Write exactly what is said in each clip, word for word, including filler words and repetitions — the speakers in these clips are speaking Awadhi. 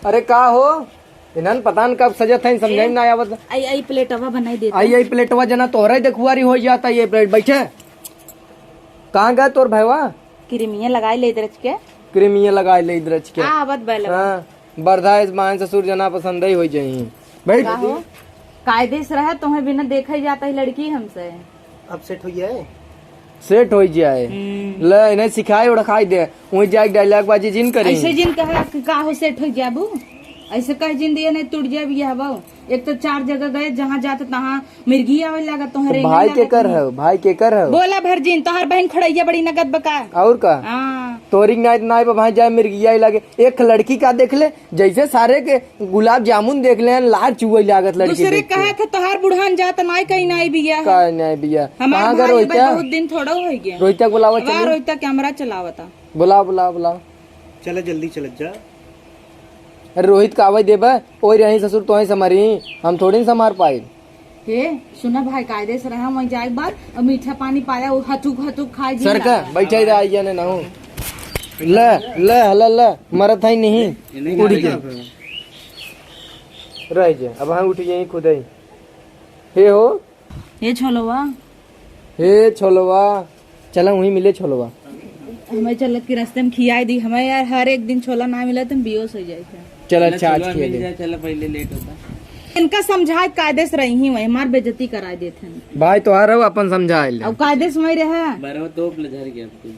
अरे का हो, इन्हन पता न कब सजत है, समझे ए, ना आवत। आई, आई प्लेटवा बनाई देता। आई, आई प्लेटवा जना तोहरा ही देखुआरी हो जाता, ये प्लेट बैठे। कहाँ गए तोर भैवा? क्रीमिया लगाई ले इधर के। क्रीमिया लगाई ले इधर के। आ, आवत बैलवा। हाँ, बर्दाश्त मान ससुर जना पसंद ही हो जाई। बैठ। का हो? कायदे से रहे, तोहे बिना देखे जाता ही लड़की हमसे। अब सेट हो गया है? सेट हो जाए। हम्म। ले, इन्हें सिखाए उड़खाई दे। वहीं जाके डायलॉग बाजी जिन करे। ऐसे जिन कहा कि का हो सेट हो जाबू? ऐसे कह जिन दिए नहीं टूट जाए बिया बाबू। एक तो चार जगह गए, जहाँ जाते तहाँ मिर्गी आवे लगा तोहरे तो भाई के कर हो, भाई के कर हो? बोला भर जिन, तोहर बहन खड़ैया बड़ी नगद बका। और का? हाँ। तोरी नाई, नाई पर भाई जाए मिर्गिया ही लगे। एक लड़की का देख ले, जैसे सारे के गुलाब जामुन देख ले, लार चुए लागत लड़की दूसरे देख के। कहा था तोहार बुढ़ान जात नाई कहीं नाई बिया है। का नाई बिया? हमार कहाँ का भाई रोहिता? बहुत दिन थोड़ा हो गया। रोहिता को बुलावा वाह, चली। रोहिता कैमरा चलावता। बुलाओ, बुलाओ, बुलाओ। चले जल्दी चलत जा। अरे रोहित का आवे देबे, ओई रही ससुर तोहे संभारी, हम थोड़ी न संभार पाई। हे, सुना भाई, कायदे से रहा, वहीं जाए के बाद और मीठा पानी पाया, वो हथुक हथुक खाए जी सर का, लागा। बैठे रहा, आई जाने ना हो। ले, ले, हला, ले, मरत है नहीं, उठ गए। रह जे, अब हम उठ गए खुद ही। हे हो। हे छोलवा। हे छोलवा, चला वहीं मिले छोलवा। हमें चलत के रास्ते में खियाई दी, हमें यार हर एक दिन छोला ना मिला तो हम बेहोश हो जाए थे। चला चला, चार्ज छोलवा किया मिल दे। जाए, चला पहले लेट होता। इनका समझाए कायदे से रही ही वहीं, हमार बेइज्जती कराए देते हैं। भाई तोहार हो, अपन समझाए ले। अब कायदे से वहीं रहा। बरवा तोप ले झर के आपको।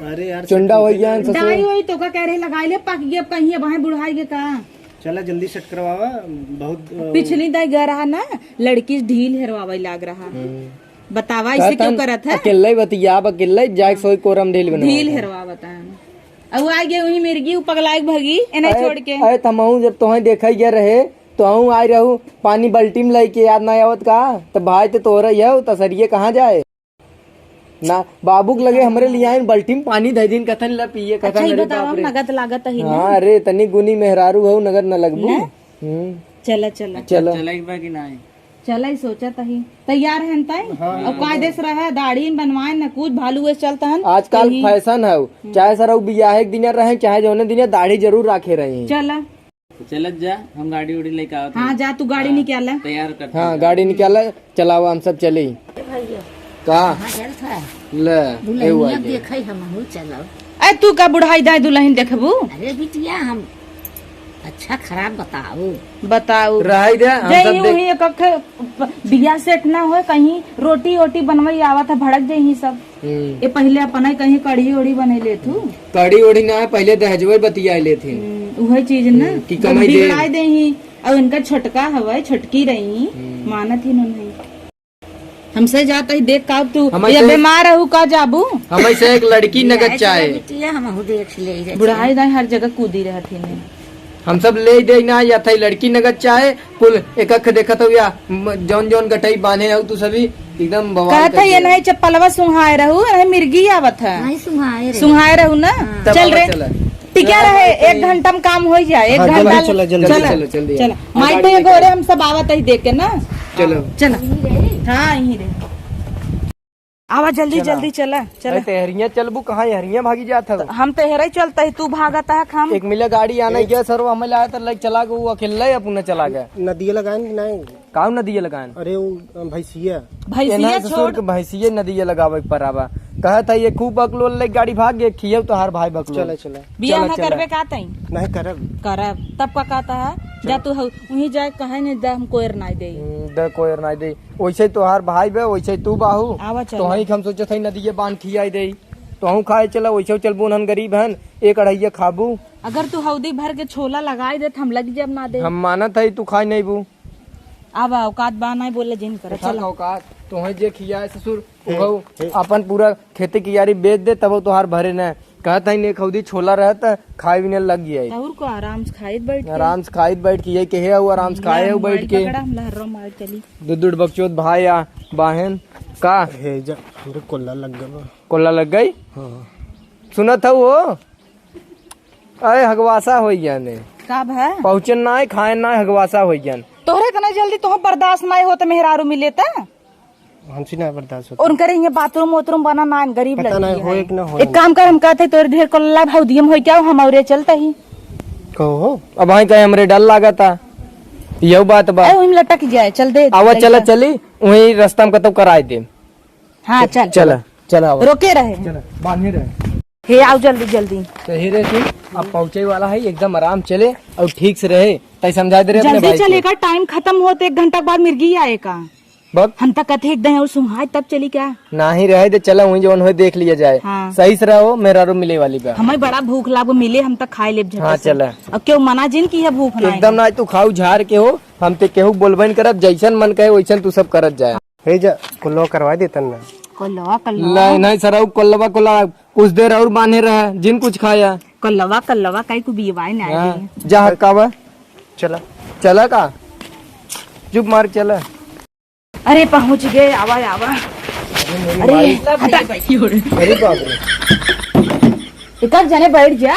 अरे यार, चुंडा हो गया ससुर। दाई होई तो का कह रहे लगाई ले, पक गया, अब कहीं अब हैं बुढ़ाई के का? चला जल्दी सेट करवावा, बहुत, अ, पिछली दाई गया रहा ना, लड़की ढील हेरवावे लाग रहा। हम्म। बतावा, ऐसे कहतन क्यों करत है? अकेले बतियाब, अकेले जाके सोई कोरम ढील बनवा ढील दे। हेरवावत है। अब आ गए वही मिर्गी, उ पगलाए के भगी, एने अरे, छोड़ के। अरे, तमहू जब तोहे देखा ही रहे, तो हूँ आए रहू, पानी बाल्टी में लेके याद ना आवत का? तो भाई तो तोहरा ही है, तो सरिये कहाँ जाए? ना, बाबू के लगे हमरे लिए आइन, बाल्टी में पानी धइ दिन, कथन ला पिए, कथन, अच्छा, ई अरे बतावा, बाप रे। नगद लागत ही ना? हाँ, अरे, तनी गुनी मेहरारू हऊ, नगद न लगबू। ना? हम्म। चला, चला। चला। चला एक बार कि ना? चला, ई सोचत ही। तैयार हन तय? हाँ। अब कायदे से रहा, दाढ़ी बनवाए न कुछ, भालू ऐसे चलत हन। आजकल यही। फैशन है, हम्म। चाहे सरऊ बियाहे के दिन रहे, चाहे जौने दिन दाढ़ी जरूर राखे रही। चला। तो चलत जा, हम गाड़ी उड़ी लेके आवत हाँ, हई। जा, तू गाड़ी हाँ, निकाला। तैयार कर हाँ, दे। गाड़ी निकाला, चलावा, हम सब चली। ए भैया, का? कहाँ चलत है? ले, दुल्हनिया एहू आ गए। देखै हमहू चलब। ए, तू का बुढ़ाई दाई दुल्हन देखबू? अरे बिटिया, हम अच्छा खराब बताऊ। बताऊ। रहाई दे, हम जय सब यूं देख- ही एक अख प-, बिया सेट ना होए, कहीं रोटी ओटी बनवई आवत है, भड़क जाई ही सब। हम्म। ये पहिले अपना ही कहीं कढ़ी ओढ़ी बने लेथू। कढ़ी ओढ़ी ना, पहिले दहेजवे बतिया लेथे। हम्म, उहे चीज ना। हम्म, कि कमाई दे। बिगड़ाए दे ही, और इनका छोटका हवे, छोटकी रही, हम्म। मानत ही नहीं। हमसे जात ही देख का तू, हमसे या बीमार रहू का जाबू? हमसे एक लड़की नगद चाहे। बिटिया, हमहू देख ले रहे बुढ़ाई दाई हर जगह कूदी रहत ही नहीं। हम सब ले दे ना, या था लड़की नगद चाहे, कुल एक अख देखत हो या, म-, जौन जौन गटई बांधे हो तू सभी, एकदम बवाल कहत कर है, ये दिया। नहीं चप्पलवा सुंघाए रहू, अरे मिर्गी आवत है। नहीं सुंघाए रे। सुंघाए रहू ना? हाँ। चल रे। चला। टिका रहे, एक घंटा में काम हो जाए, एक हाँ, घंटा। चला, चला, जल्दी चला, चला। चला, जल्दी चला। आ, माई गाड़ी तो ये लेके गोरे हम सब आवत ही देख के ना। चलो। चला। यहीं रहे। हाँ, यहीं रहे। आवा जल्दी, चला। जल्दी चला, चला। अरे, तेहरिया चलबू कहाँ? एहरिया भागी जात हवे। हम तेहरे चलत ही, तू भागत है, हम एक मिले गाड़ी आना ए- गया, सर, वो हमें लाया था, लाइक चला गया, वो अकेले ही अपना चला गया। नदिया लगाएन कि नहीं? काऊ नदिया लगाएन? अरे, वो भैंसिया। भैंसिया एनहर ससुर छोड़। के भैंसिया नदिया लगावे के परावा। कहत है, ये खूब बकलोल ले गाड़ी भाग गए, खियब तोहार भाई बकलोल। चला, चला। बियाह चला, ना चला। करबे का तई? नहीं करब। करब। तब का कहता है? जा चला। तू हउ-, वहीं जाए कहे नहीं, दे हम कोयर नाई दे। हम्म, दे कोयर नाई दे। वैसे तोहार भाई बे, वैसे तू बाहू। आवा चल। तोहई के हम सोचत हई नदिये बांध खियाई देई। तोहू खाए चला, वैसे चलबू, उन्हन गरीब हन, एक अढ़ैया खाबू। अगर तू हौदी भर के छोला लगाई दे, त हम लग जब ना दे। हम मानत हई, तू खाए नहीं बू। अब औकात बा नहीं बोले जिन कर, देखा चला। औकात, तोहे जे खियाए ससुर, हे, उहऊ हे। अपन पूरा खेती कियारी बेच दे, तब तोहार भरे न। कहत हई, एक हौदी छोला रहत, खाए भी न लग जाए। और को आराम से खाइत बैठ के। आराम से खाइत बैठ के, ये कहे हऊ, आराम से खाए हऊ बैठ के। पकड़ा, हम लहर्रो मार चली। दुदुड़ बकचोद भाई आ बहन का? हे जा, हमरे कोल्ला लग गवा। कोल्ला लग गई? हाँ। सुनत हऊ हो? अरे हगवासा होई गया ने। का भा? पहुँचन ना है, खाए ना है, हगवासा होई गया ने। तोहरे इतना जल्दी तोह बर्दाश्त ना होत मेहरारू मिले त? हमसे ना बर्दाश्त होता। उनकरे इहाँ बाथरूम वाथरूम बना ना, गरीब पता लड़की नहीं है। होए कि ना होए। एक काम कर, हम कहते तोरे ढेर कोल्ला भाव दियम होई क्या, हम औरे चलता ही। कहो हो। अब वहीं कहीं हमरे डर लागता, यहू बात बा। अरे, वहीं लटक जाए, चल दे, आवा, चल चला, चल। चली, वहीं रास्ता में कतौ कराए दे। हाँ, चल। चला। चला, आवा। रोके रहे। चला, बांधे रहे। हे, आओ जल्दी, जल्दी। तो हे रे तू, अब पहुँचे वाला है, एकदम आराम चले और ठीक से रहे। तै समझा दे रे अपने जल्दी भाई चल, को। एकर टाइम खत्म होत, एक घंटा के बाद मिर्गी आए का। बक। हम तक कथे एकदम और सुहाय तब चली क्या? नाही रहे दे, चला वहीं जवन होए देख लिया जाए। हाँ। सही से रहो, मेहरारू मिले वाली बा। हमें बड़ा भूख लागो, मिले हम तक खाए लेब झट हाँ, से। चला। अब क्यों मना जिन की है भूख ना एकदम है। ना, तू खाऊ झार के हो, हम ते केहू बोलबे न करब, जैसन मन कहे वैसन तू सब करत जाए। हे जा, कुल्लो करवा देतन ना। कोल्लवा, कोल्लवा। नहीं, नहीं सर, उ कोल्लवा, कोल्लवा, कुछ देर और बांधे रहे, जिन कुछ खाया। कोल्लवा, कोल्लवा, काई को बियवाए ना हाँ, आई। जा हक्का बा। चला। चला का? चुप मार, चला। अरे, पहुँच गए, आवा, आवा। अरे, मेरी अरे, माई। हटा। अरे बाप रे। एक आध जने बैठ जा।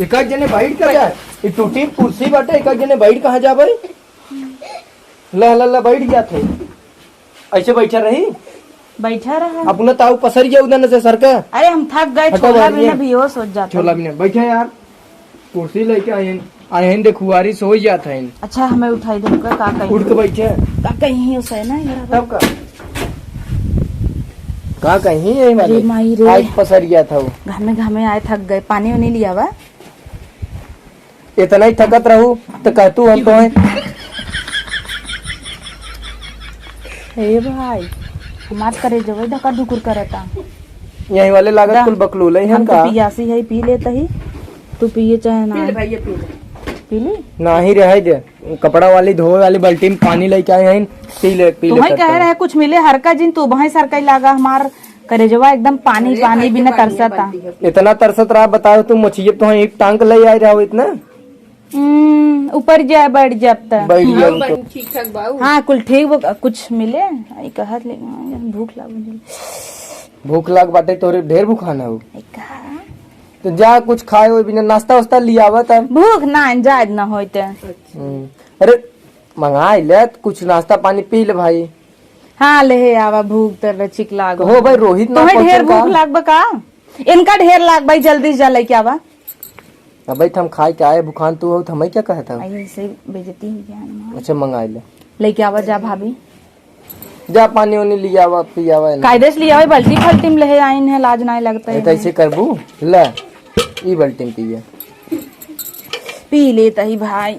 एक आध जने बैठ का जा। ये टूटी कुर्सी बाटे, एक आध जने बैठ कहाँ जा भाई? ला, ला, ला, बैठ गया थे। ऐसे बैठा रही? बैठा रहा। अपना ताऊ पसर गया उधर से सर का। अरे, हम थक गए, हटा छोला बाहर भी ये। ना बेहोश हो जाता। छोला भी ना। बैठा यार। कुर्सी लेके आए हैं। आए हैं, देखुआरी सो जात हैं। अच्छा, हमें उठाई दे, का, का कहीं? उठ के बैठे। का कहीं हो सै ना, ये तब का? का कहीं यही वाले? अरे माई रे। आज पसर गया था वो। घामे, घामे आए, थक गए। पानी वानी लिया हुआ? इतना ही थकत रहू तो कहतू हम तो हैं। हे भाई, हमार करेजवा धका धुकुर करता। यही वाले लागत दा, कुल बकलूल है हम तो का? पियासी है, पी लेता ही। तू पिए चाहे ना। पी ले भाई, ये पी ले। पी ली? नाही रहे दे, कपड़ा वाली धोए वाली बाल्टी में पानी लेके आए हैं, पी ले, पी ले तुम्हें कह करता। रहे कुछ मिले हर का जिन, तू भाई सर का ही लागा हमार करेजवा एकदम पानी, अरे पानी भाई, बिना ये पानी है, तरसता। बाल्टी है। इतना तरसत रहा, बताओ तुम, मोचिए तो एक टांग ले आए रहो इतना। हम्म, ऊपर जाए, बैठ जाब त। बैठ जाओ हाँ, तो। बन, ठीक ठाक बाऊ। हाँ, कुल ठीक बा, कुछ मिले? आई कहत ले, भूख लाग मुझे। भूख लाग बाटे तोरे, ढेर भूखाना हो। आई कहा? तो जा कुछ खाए हो बिना, नाश्ता वास्ता लियावा तब। भूख ना, जायद ना होते। हम्म। अरे, मंगाई ले, कुछ नाश्ता पानी पी ले भाई। हाँ, ले आवा, भूख त रचिक लाग। हो भाई, रोहित ना तोहे पहुंचल ढेर का? भूख लाग बा का? इनका ढेर लाग भाई, जल्दी से जा लेके आवा। अब भाई, हम खाए के आए, भुखान तू हो, तो हमें क्या कहता हो? आई ऐसे बेइज्जती हो गया ना। अच्छा, मंगाई ले। लेके आवा जा भाभी। जा पानी उनी लियावा, पियावा इन्हें। कायदे से लियावा, बाल्टी फाल्टी में ले आइन है, लाज ना लगता है। तो ऐसे करबू, ले, ई बाल्टी में पिए। पी लेता ही भाई।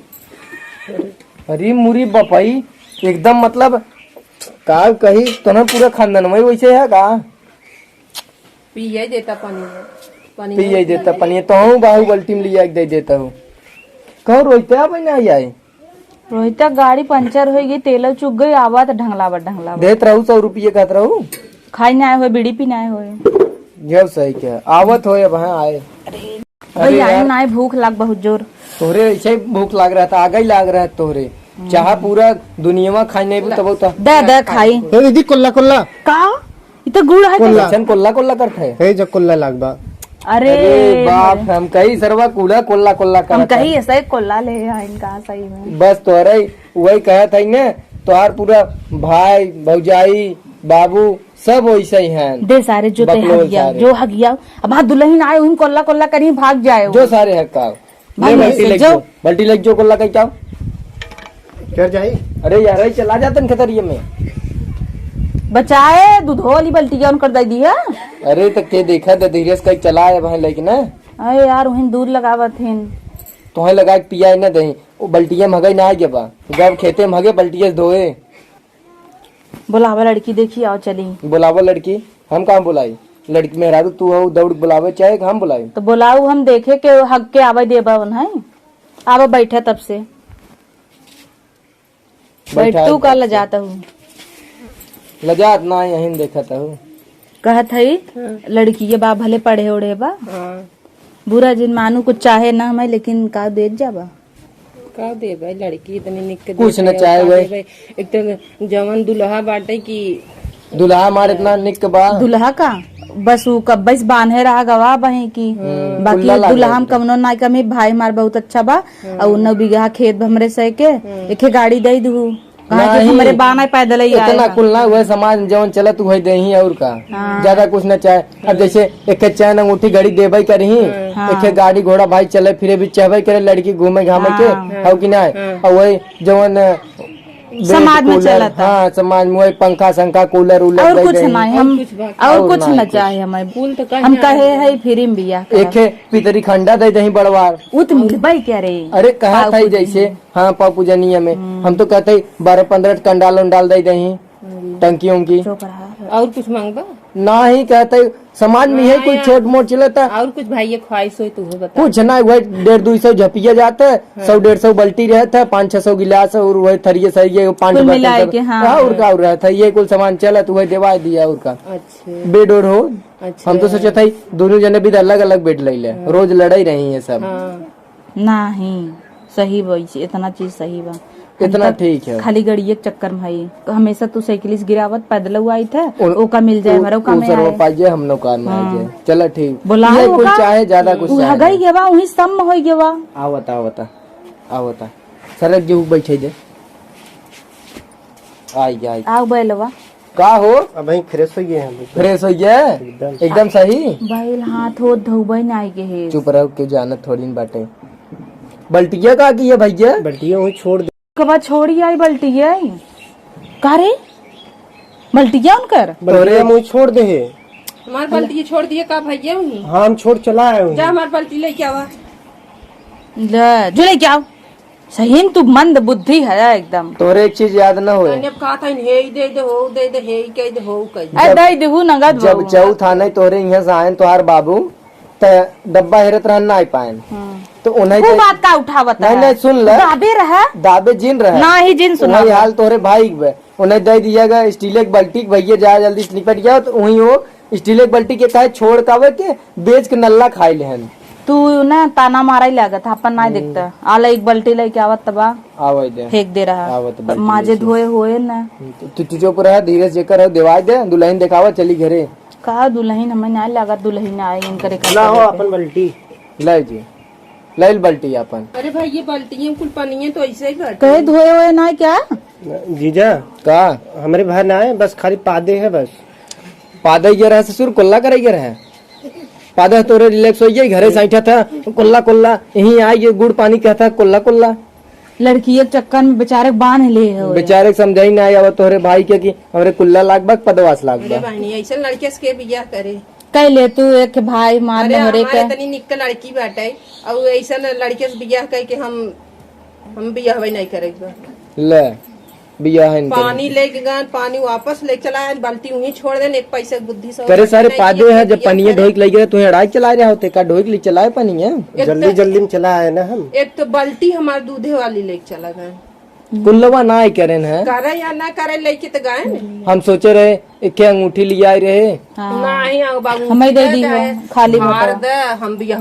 अरे मुरी बपई, एकदम मतलब का कही, तोहन पूरा खानदान में वैसे है का? पिए देता पानी में, पानी पिए में। देता पानी, तो हूँ बाहु बाल्टी में लिया के दे देता हूँ। कहूँ रोहित्या भाई ना आई? रोहित्या गाड़ी पंचर हो गई, तेल चुक गई, आवा तो ढंगलावा, ढंगलावा। देत रहू सौ रुपये कहत रहू। खाई ना आए हुए, बीड़ी पी ना आए हुए। जब सही क्या, आवत हो अब, हाँ आए। अरे अरे भैया, यार। ना आए, भूख लाग बहुत जोर। तोहरे ऐसे ही भूख लाग रहा था, आगे ही लाग रहा है तोहरे। हम्म। चाहा पूरा दुनिया में खाई नहीं भी तब तो। दे, दे खाई। ए दीदी, कोल्ला, कोल्ला। का? इ तो गुड़ है। कोल्ला। कैसन कोल्ला, कोल्ला करत है? हे जो कोल्ला लाग बा। अरे अरे बाप, मेरे। हम कही सरवा कूड़ा कोल्ला, कोल्ला हम करत कही है। ऐसा ही कोल्ला ले आइन का सही में। बस तोहरे वही कहत है ने, तोहार पूरा भाई, भौजाई, बाबू सब वैसे ही हैं। दे सारे जो ते बकलोल हगिया, सारे। जो हगिया। अब हाँ दुल्हन आए, उन कोल्ला कोल्ला करी भाग जाए वो। जो सारे हक्का। भाग ले ऐसे बाल्टी लेके जो। जो, बाल्टी लेके जो कोल्ला कहीं क्या? कर जाई? अरे यार, अरे चला जातन खतरिये में। बचाए, दूध वाली बाल्टी क्या उनकर दे दी है? अरे तो के देखा दे धीरे से कहीं चला है भाई लेके ना। अरे यार, वहीं दूध लगावत हिन। तोहे लगा के पिया ही ना दही। वो बाल्टिया में हगई ना आ गया बा। जब खेते में हगे बाल्टिया से धोए। बोलावा लड़की, देखी, आओ चली। बोलावा लड़की, हम कहाँ बोलाई? लड़की मेहरारू तू हो, दौड़ के बोलावे, चाहे हम बोलाई? तो बोलाऊ, हम देखे के हग के आवे देबा उन्हें। आवा बैठा तब से। बैठ बैठा तू है का तब से। लजात हूँ? लजात ना, यहीं देखत हूँ। कहत हई, हाँ। लड़की के बा भले पढ़े ओढ़े बा। हाँ। बुरा जिन मानू कुछ चाहे ना हमें, लेकिन का देत जाबा? का देबे लड़की इतनी निक के कुछ देत न है, चाहे का वही। देबे? एक तो जवन दुल्हा बाटे कि दुल्हा हमार इतना निक बा। दुल्हा का? बस उ कब्बे से बान्हे रहा गवाह बही की। हम्म। बाकी कुल्ला लाग दुल्हा में गया। कवनो ना कमी, भाई हमार बहुत अच्छा बा। हम्म। और नौ बीघा खेत बा हमरे सह के, हम्म। एके गाड़ी दे दू। कहा कि नहीं। हमरे बाना पैदल ही आए इतना हैं। कुल ना, वह सामान जवन चलत वही देही और का। हाँ। ज्यादा कुछ ना चाहे। अब जैसे एक चैन अंगूठी घड़ी देबे करही, हाँ। एक गाड़ी घोड़ा भाई चले फिरे भी चाहबे करे, लड़की घूमे घामे के, हाँ। हौ कि नहीं? हाँ। और वही जवन बेड, समाज में कूलर, चलता। हाँ, समाज में वही पंखा संखा, कूलर उलर और दे कुछ देही। नहीं, हम और कुछ बाकी और और कुछ नहीं न कुछ। चाहे हमें। कुल तो कहीं हम कहे आगे। है फिर हम बियाह करब। एक है पितरी खंडा दे देही बड़वार। उ तो मिलबे क्या रे? अरे कहा पाव था ही पूजनी जैसे, में। हाँ, पाव पूजनिया में। हम्म। हम तो कहते ही बारह पन्द्रह कंडाल उंडाल दे देही, हम्म। टंकी उंकी। चुप रहा। और कुछ मांगबा? ना ही कहते ही समाज में यही ना कुछ यार। छोट मोट चलता। और कुछ भाई ये ख्वाहिश होई तो वो बता। कुछ ना, वही डेढ़ दो सौ झपिया जाता है, हाँ। सौ डेढ़ सौ बाल्टी रहता है, पाँच छह सौ गिलास और वही थरिये सरिये पाँच कुल बर्तन मिलाए सब। के, हाँ। हाँ, और का और रहता है, ये कुल सामान चलत वही देवा दिया और का। अच्छा। बेड ओड हो। अच्छा। हम तो सोचे था दोनों जने भी अलग अलग बेड ले ले, हाँ। रोज लड़ाई रही है सब। हाँ। नाही, सही बा, इतना चीज सही बा। इतना हम त ठीक है। खाली गड़िए के चक्कर में हई। हमेशा तू साइकिल से गिरावत, पैदल हुआ आई थे, उन-, ओका मिल जाए, उ-, हमारा ओका उ में सरवा आए। पाइए, हम नौकार में हाँ। आइए। चला ठीक। बोलाओ ये कुल ओका। चाहे, ज्यादा कुछ उ चाहे हगई नहीं। गवा, वहीं सम होई गवा। आवता, आवता, आवता। सरक जो बैठे दे। आई, आई। आओ बैलवा। का हो? अब वहीं फ्रेश हो गए हैं। फ्रेश हो गए? एकदम। एकदम सही? बैल हाथ होत धोबे ना आई के हे। चुप रहो, क्यों जानत थोड़ी न बाटे। बल्टिया का की है भैया? बल्टिया वहीं छोड़ दे। कबा छोड़ी आई बल्टिया? का रे? बल्टिया उनकर? बल्टिया तोरे वहीं छोड़ दे है। हमार बल्टिया छोड़ दिए का भैया वहीं? हाँ, हम छोड़ चला आए वहीं। जा हमार बल्टी लेके आवा। ले, जो लेके आओ। सही में तू मंद बुद्धि है एकदम। तोरे एक चीज याद न होए। तने अब कहा था, "हे ई दे दे, हो दे दे, हे ई कह दे, हो कह दे।" ए, जब, दे देहू नगद जब बहू। चौथ आने तोरे यहाँ से आयन तोहार बाबू, त डब्बा हेरत रहन ना आई पायन। हम्म। तो उन्हें वो दे-, बात का उठावत नहीं, है? नहीं, सुन ले। दाबे रहा? दाबे जिन रहा। ना ही जिन सुना। वही हाल तोरे भाई के बे। उन्हें दे दिया गया स्टील एक बाल्टी के, "भैया जा जल्दी से निपट गया।" तो वहीं वो स्टील एक बाल्टी के काहे छोड़ कावे के, बेच के नल्ला खाए लेहन। तू ना ताना मारा ही लागत, अपन ना हम्म। देखता। आला एक बाल्टी लेके आवत तबा। आवे दे। फेंक दे रहा। आवत बाल्टी माजे लेके। धोए होए ना। तू, तू चुप रहा, धीरे से जेकर हो, देवाई दे, दुल्हन देखावा, चली घरे। का दुल्हन, हमें ना लागत दुल्हन आए, इनकरे ना हो, खातिर। अपन बाल्टी। ले जी, ले ल बाल्टी अपन। अरे भाई, ये बाल्टी है, कुल पानी है, तो ऐसे ही बाटे। कहे धोए होए ना क्या? जीजा। का? हमरे भाई ना आए, बस खाली पादे है बस। पादे ये रहे ससुर, कोल्ला करे ये रहे। पादे तोरे रिलैक्स हो गई, घरे से ऐठा था, कोल्ला कोल्ला, यहीं आई ये गुड़ पानी कहता, कोल्ला कोल्ला। लड़की एक चक्कर में बेचारे के बांध ले हो। बेचारे के समझाई ना आया, वो तोहरे भाई के कि हमरे कुल्ला लाग बा, पदवास लाग अरे बा। बहनी, ऐसे लड़के से के बियाह करे? कह ले तू एक भाई मार अरे, नहरे हमारे के। तनी निक के लड़की बाटे, और ऐसन लड़के से बियाह कह के हम, हम बियाहवे नहीं करे बा। ले, बियाह है इनके। पानी लेके गए, पानी वापस ले चला आए, बाल्टी वहीं छोड़ देन, एक पैसे के बुद्धि से करे सारे नहीं पादे किए, है, जब किए पनिये करे। ढोइक ले गए, तुहें अड़ाई चला रहे होते, का ढोइक ले चलाए पनिये? एक जल्दी, तो, जल्दी में चला आए ना हम। एक तो बाल्टी हमार दूधे वाली लेके चला गए। कुल्लवा ना आई करेन है। करे या ना करे, लेके तो गए न। हम सोचे रहे, एक अंगूठी ले आए रहे। हाँ। नहीं, अब अंगूठी हमें दे दे दी हो, गए। खाली हार बताओ। दे, हम बियाह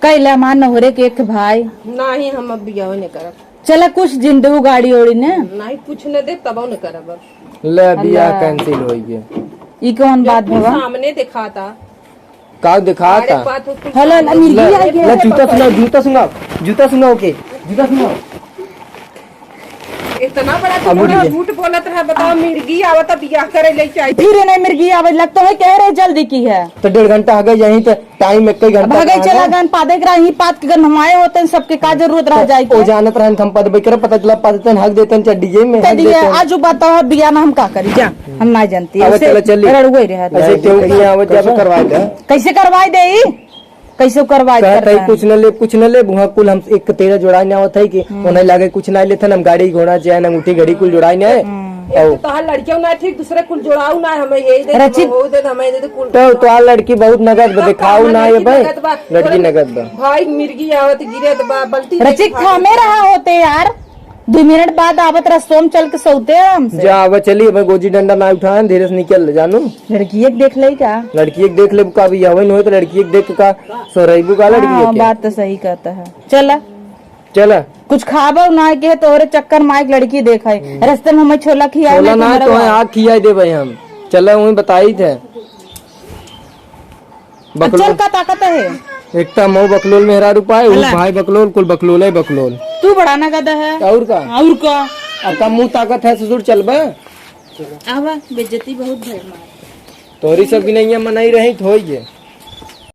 कैले हमार नहुरे के एक भाई। नाही, हम अब बियाह नहीं करब। चला कुछ जिन देहु गाड़ी ओड़ी ने। नाही, कुछ न दे, तब न करब अब। ले, बियाह अल्लाह। Cancel होई गए। ई कौन बात देखो, भवा? सामने दिखाता। का दिखाता? अरे, बात हो, कुछ हेलो, सामने मिर्गी ले, आ गया। ले, जूता सुंघाओ, जूता सुंघाओ, जूता सुंघाओ के, जूता सुंघाओ। इतना बड़ा अब उठ झूठ, गया। झूठ बोलत रहा, बताओ, मिर्गी आवता बियाह करे लेके आई। फिर नहीं मिर्गी आवे, लगता है कह रहे जल्दी की है। तो डेढ़ घंटा हो गए यहीं तो। टाइम एक ही घंटा अब हगई चला गन, पादे के रही, पाद के गन हमारे होते हैं, सबके का जरूरत रह जाए ओ के? जानत रहन हम पदबे करे, पता चला पदतन हग देतन चड्डी जे में, ते हग दिए, देतन। आज उ बताओ, बिया में हम का करी, जा, हम ना जानती। अब ऐसे चला चली। रड़ुए रहे। ऐसे क्यों किया, आवत जाबे करवाए दे। कैसे करवाए दे ई? कैसे करवाए कहत है, करता है? कुछ न ले, कुछ न ले, वहाँ कुल हम एक तेरह जोड़ाए ना आवत है कि हम्म। उन्हें लागे कुछ ना लेथन, हम गाड़ी घोड़ा चाहे अंगूठी घड़ी कुल जोड़ाए ना है। हम्म। एक और तो तोहार लड़कियों ना ठीक, दूसरे कुल जोड़ाऊ ना, हमें यही दे, रचित हमें वो दे, हमें दे, तो कुल तो, तो आ लड़की बहुत नगद बा, तो दिखाऊ ना ये लड़की भाई, नगद बा। लड़की तोरे नगद बा। भाई मिर्गी आवत गिरत बा, बल्टी रचित लेके थामे भागत रहा होते यार, दो मिनट बाद आवत रहा, सोम चल के सौते आराम से। जा, अब चली, अब गोजी डंडा ना उठाएं, धीरे से निकल ले, जानू। लड़की एक देख ले का? लड़की एक देख ले का, अभी हवन होए तो लड़की एक देख का, सोरैबू का लड़की हाँ, एक के? बात तो सही कहता है। चला। चला। कुछ खाबो ना के तोहरे चक्कर में एक लड़की देखा है। हम्म। रस्ते में हमें छोला खिया छोला ना, ना, तो तुम्हारा आग खिया देबे हम। चला, वहीं बताई थे। बकलोल। चल का ताकत है? एक तो मऊ बकलोल मेहरारू पाए, उ अला। भाई बकलोल, कुल बकलोल है बकलोल। तू बड़ा नगद है। और का? और का? अब का मुंह ताकत है ससुर, चलबा? आवा, बेइज्जती बहुत भय मार। तोहरी सब की नहीं मनाई रही तो होई गे।